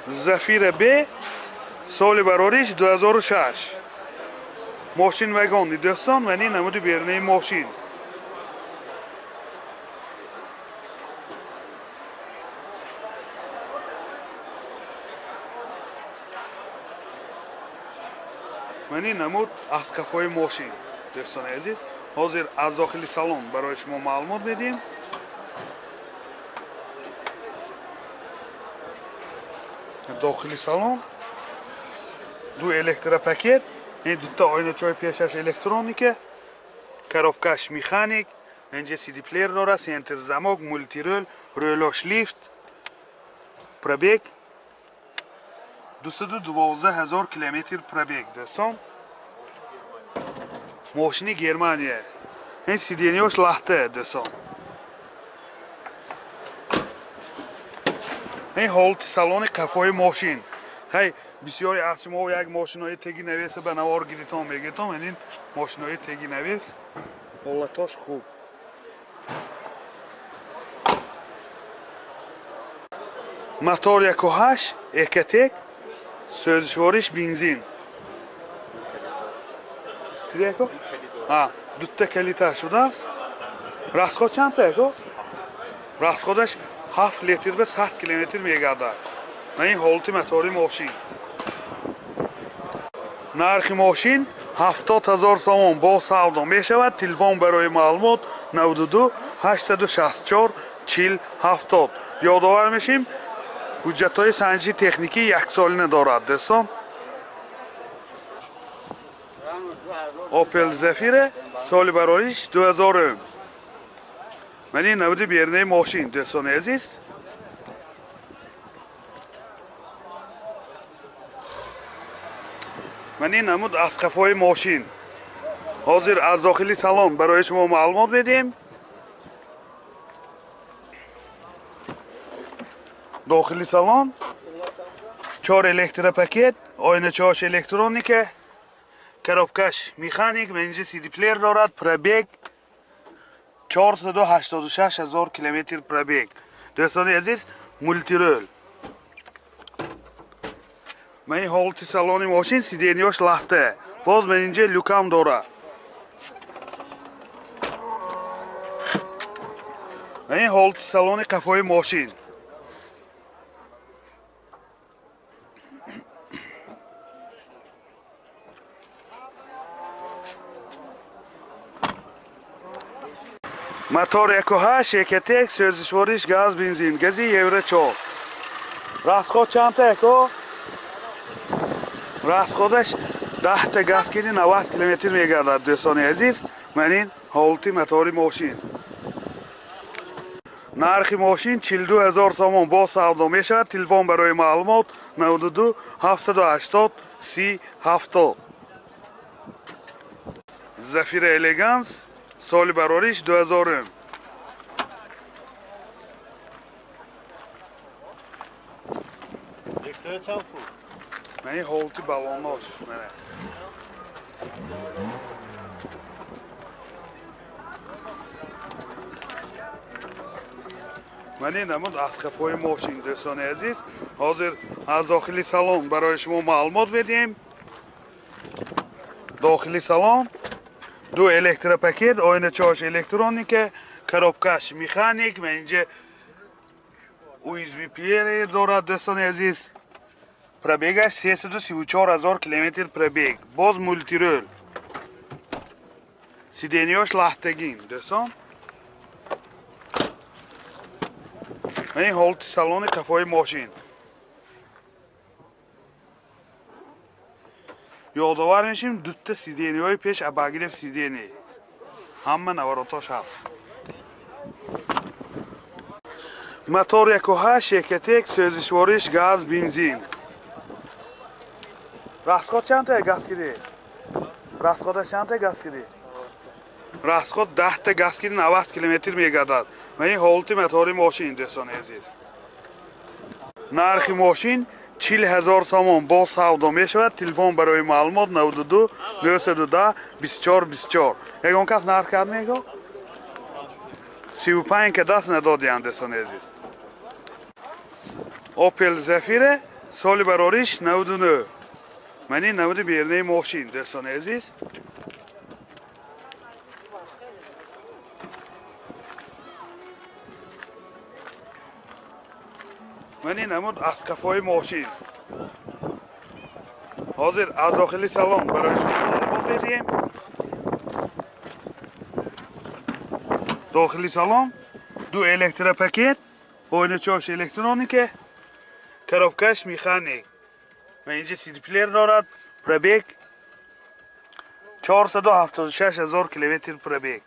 Зафира Б соли барориш 2006. Мошин вагон дӯстон, ва ин намуди берунаи мошин. Ман ин намуд аз қафои мошин. Дӯстони азиз, ҳозир аз дохили салон барои шумо маълумот медиҳем. Дохили салон ду электропакет, ин дута оиначаҳои пешаш электроника, коробкаш механик, инҷа CD плеер дорад, центр замок, мультирӯл, рӯлош лифт, пробег 212 ҳазор километр пробег. Дӯстон, мошини Германия. Ин сиденьяш лахта, дӯстон. Ин ҳолати салони қафои мошин. Хай, бисёре аз шумо як мошинои теги навеса ба навор гиритон мегиритон, ин мошинои теги навес ҳолатош хуб. Мотор 1.8 Экотек, сӯзишвориш бензин. Тиди яко? Дутта калиташ будааст. Расход чанд та яко? Расходаш 7 литр ба 100 километр мегардад. Ва ин ҳолати мотори мошин. Нархи мошин 70 ҳазор сомон бо савдо мешавад. Телефон барои маълумот 92 864 40 70. Ёдовар мешем, ҳуҷҷатҳои санҷиши техникӣ яксолина дорад, дӯстон. Opel Zafira соли барориш 2000. Ман ин намуди берунаи мошин, дӯстони азиз. Ман ин намуд аз қафои мошин. Ҳозир аз дохили салон барои шумо маълумот медиҳем. Дохили салон 4 электропакет, оиначаҳош электроника, коробкаш механик, инҷа CD плеер дорад, пробег 486 ҳазор километр пробег. Дӯстони азиз, мультирӯл. Ман ин ҳолати салони мошин, сиденьяш лахта. Боз ман инҷа люкам дорад. Ман ин ҳолати салони қафои мошин. Мотор 1.8 Экотек, сӯзишвориш газ, бензин, гази Евро 4. Расход чанд та яко? Расходаш 10 та газ киди 90 километр мегардад, дӯстони азиз. Ман ин ҳолати мотори мошин. Нархи мошин 42 ҳазор сомон бо савдо мешавад. Телефон барои маълумот 92 780 30 70. Зафира Элеганс соли барориш 2000. Ман ин ҳолати балонош. Ман ин намуд аз қафои мошин, дӯстони азиз. Ҳозир аз дохили салон барои шумо маълумот медиҳем. Дохили салон ду электропакет, оиначаҳош электроника, коробкаш механик, ман инҷа USB плеер дорад, дӯстони азиз. Пробегаш 334 ҳазор километр пробег. Боз мультирӯл. Сиденьяш лахтагин, дӯстон. Ман ин ҳолати салони қафои мошин. Ёдовар мешем, дутта сиденьяҳои пеш обогрев сиденья. Ҳама наворотош ҳаст. Мотор 1.8 Экотек, сӯзишвориш газ, бензин. Расход чанд та газ киди? Расходаш чанд та газ киди? Расход 10 та газ киди 90 километр мегардад. Ман ин ҳолати мотори мошин, дӯстони азиз. Нархи мошин 40 ҳазор сомон бо савдо мешавад. Телефон барои маълумот 92 910 24 24. Ягон кас нарх кард мего? 35 ка даст надодиям, дӯстони азиз. Opel Zafira Соли барориш 99. Мани намуди бернаи мошин, дӯстони азиз. Мани намуд аз қафои мошин. Ҳозир аз дохили салон барои шумо маълумот медиҳем. Дохили салон ду электропакет, ойначаҳош электроника, коробкаш механик. Ва инҷа CD-плеер дорад, пробег 476 ҳазор километр пробег.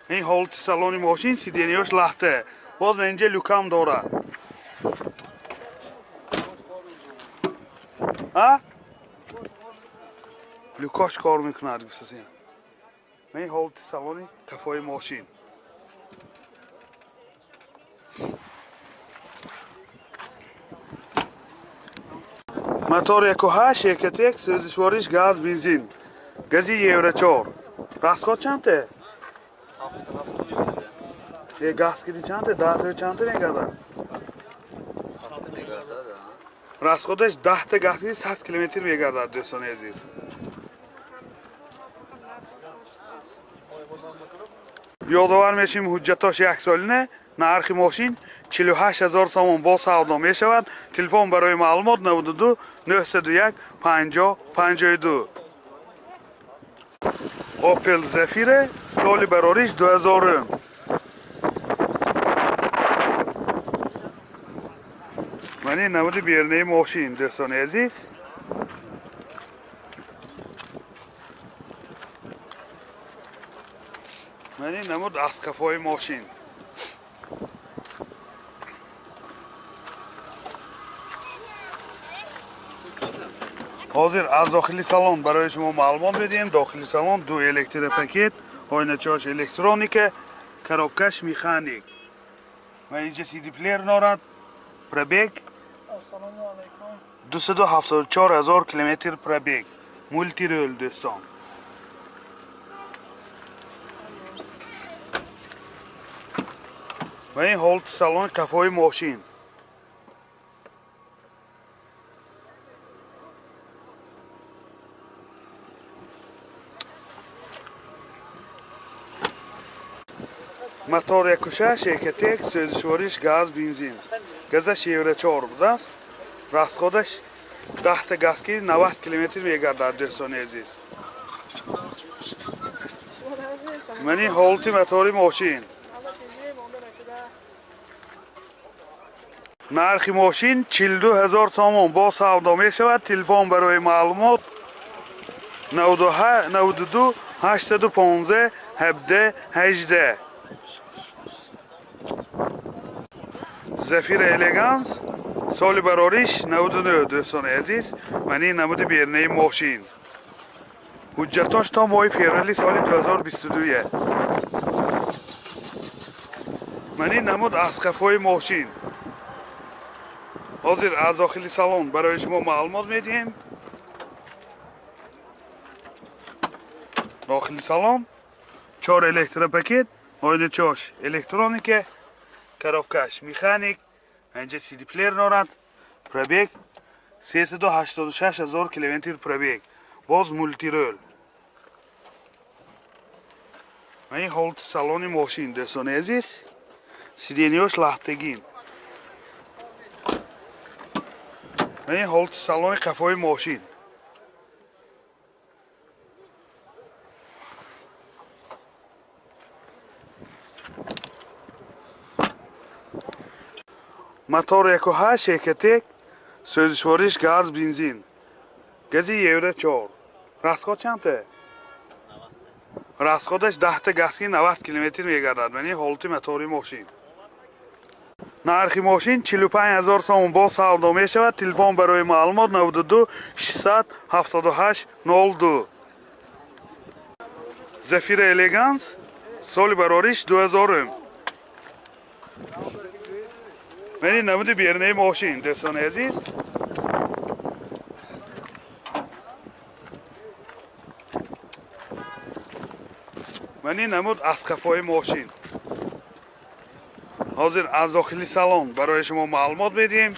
Ин ҳолати салони мошин, сиденияш лахта. Боз инҷа люкам дорад. Ҳа? Люкош кор мекунад, гуфтасем. Ин ҳолати салони қафои мошин. Мотор 1.8 Ecotec, сӯзишвориш газ, бензин. Гази Евро 4. Расход чанте? 7 газ киди чанте? 10 чанте мегардад? Расходаш 10 газ киди 100 километр мегардад, дӯстони азиз. Ёдовар мешим, ҳуҷҷатош яксолина, нархи мошин 48 ҳазор сомон бо савдо мешавад. Телефон барои маълумот 92 901 50 52. Opel Zafira, соли барориш 2000. Мани намуди бернаи мошин, дӯстони азиз. Мани намуд аз қафои мошин. Ҳозир аз дохили салон барои шумо маълумот медиҳем. Дохили салон ду электропакет, ойначаҳош электроника, коробкаш механик. Ва инҷа CD-плеер дорад, пробег 274 ҳазор километр пробег. Мултирол, дӯстон. Ва ин ҳолати салони қафои мошин. Мотор 1.6 Ecotec, сӯзишвориш газ, бензин. Газаш Евро 4 будааст. Расходаш 10 газ ки 90 километр мегардад, дӯстони азиз. Мани ҳолати мотори мошин. Нархи мошин 42 ҳазор сомон бо савдо мешавад. Телефон барои маълумот 92 815 17 18. Zafira Elegance, соли барориш 99, дӯстони азиз. Мани намуди бернаи мошин. Ҳуҷҷатош то моҳи феврали соли 2022. Мани намуд аз қафои мошин. Ҳозир аз дохили салон барои шумо маълумот медиҳем. Дохили салон 4 электропакет, ойначаҳош электроника, коробкаш механик, инҷа CD-плеер дорад, пробег 386 ҳазор километр пробег, боз мултирол. Ин ҳолати салони мошин, дӯстони азиз. Сиденияш лахтагин. Ин ҳолати салони қафои мошин. Мотор 1.8 Ecotec, сӯзишвориш газ, бензин. Гази Евро 4. Расход чанте? Расходаш 10 газ ки 90 километр мегардад. Мани ҳолати мотори мошин. Нархи мошин 45 ҳазор сомон бо савдо мешавад. Телефон барои маълумот 92 678 02. Zafira Elegance, соли барориш 2000. Мани намуди бернаи мошин, дӯстони азиз. Мани намуд аз қафои мошин. Ҳозир аз дохили салон барои шумо маълумот медиҳем.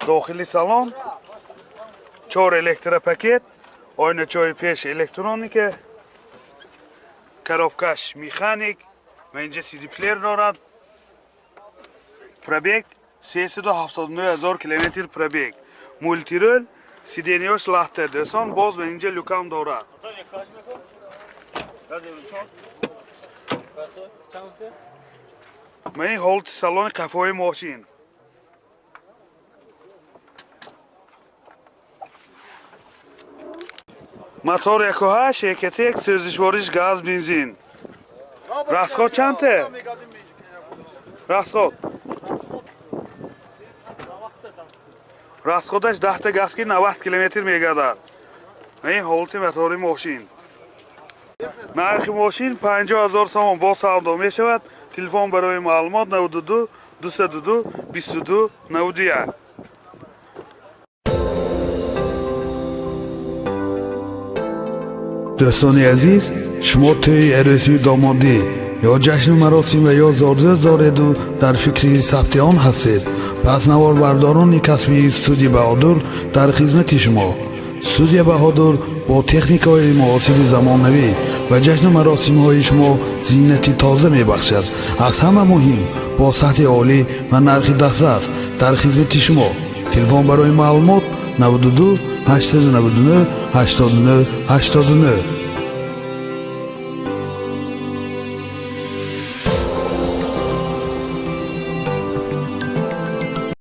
Дохили салон чор электропакет, оиначаҳои пеш электроника, коробкаш механик ва инҷа сидиплеер дорад. Пробег 379 ҳазор километр пробег. Мультирул, сиденьяш лахта, дӯстон, боз ва инҷа люкам дорад. Ма ин ҳолати салони қафои мошин. Мотор 1.8 ЭКТЕК, сӯзишвориш газ, бензин. Расход чандте? Расход. Расходаш 10 газ ки 90 километр мегардад. Ин ҳолати мотори мошин. Нархи мошин 50 ҳазор сомон, бо савдо мешавад. Телефон барои маълумот 92 202 22 91. Дӯстони азиз, шумо тӯи арӯсию домодӣ ё ҷашну маросим ва ё зодрӯз дореду дар фикри сабти он ҳастед, пас наворбардорони касбии студия Баҳодур дар хизмати шумо. Студия Баҳодур бо техникаҳои муосири замонавӣ ба ҷашну маросимҳои шумо зинати тоза мебахшад. Аз ҳама муҳим, бо сатҳи олӣ ва нархи дастрас дар хизмати шумо. Телефон барои маълумот 92 899 89 89.